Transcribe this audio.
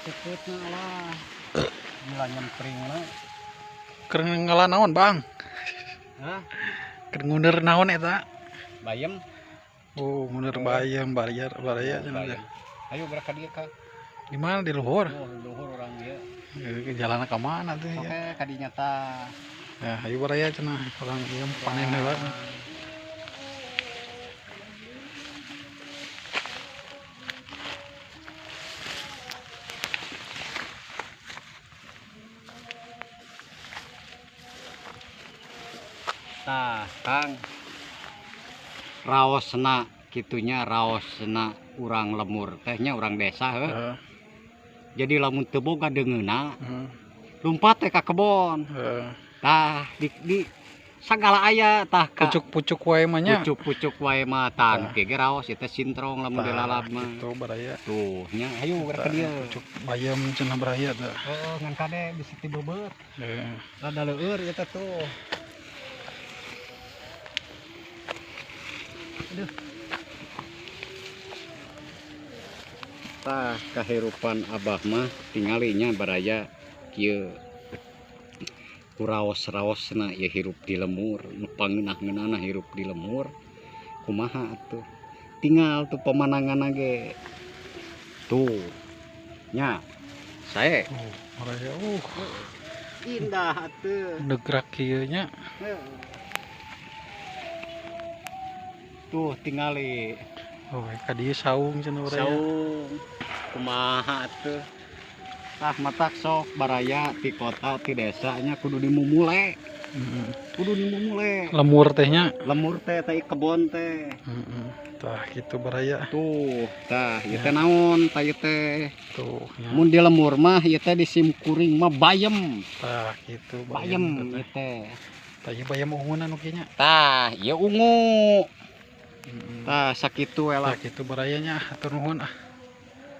Sakeutna lah. Gila nyempringna. Keur ngala naon, Bang? Hah? Keur nguneur naon eta? Bayem. Oh, nguneur bayem, bayar, baraya cenah teh. Ayo gerak ka dieu ka. Di mana di luhur? Oh, luhur urang ieu. Jalan ka mana tuh ya? Oke, ka dinya tah. Ya, ayo baraya cenah urang ieu panen heula. Tah, Kang. Raosna kitunya raosna urang lemur tehnya urang desa heuh. Jadi lamun teu boga deungeunna, lumpat teh ka kebon. Tah di sagala aya tah ka pucuk-pucuk wae mah nya. Pucuk-pucuk wae mah tah ge raos ieu teh sintrong lamun dilalap mah. Kitu baraya. Tuh nya ayo gerak ka dieu. Pucuk bayam cenah baraya tah. Heeh, ngan kade bisi ti beubeut. Heeh. Rada leueur ieu teh tuh. Aduh. Tah kahirupan abah mah tingalinya baraya kieu kuraos-raosna ieu hirup di lemur, nu pangeunah-ngeunahna hirup di lemur kumaha atuh. Tinggal tuh pemandanganna ge. Tuh. Nya. Sae. Oh, baraya Indah atuh. Negrak kieu nya. Tuh tingali. Oh, ka dieu saung cenah baraya. Saung. Kumaha atuh. Tah matak sok baraya ti kota ti desa nya kudu dimumule. Kudu dimumule. Lemur teh nya. Lemur teh teh kebon teh. Tah kitu baraya. Tuh, tah ieu teh naon tah ieu teh. Tuh nya. Mun di lemur mah ieu teh di sim kuring mah bayem. Tah kitu bayem ieu teh. Tah ieu bayem ungunan nu kieu nya. Tah ieu ungu. Tah sakitu we lah. Tah kitu barayanya, hatur nuhun ah.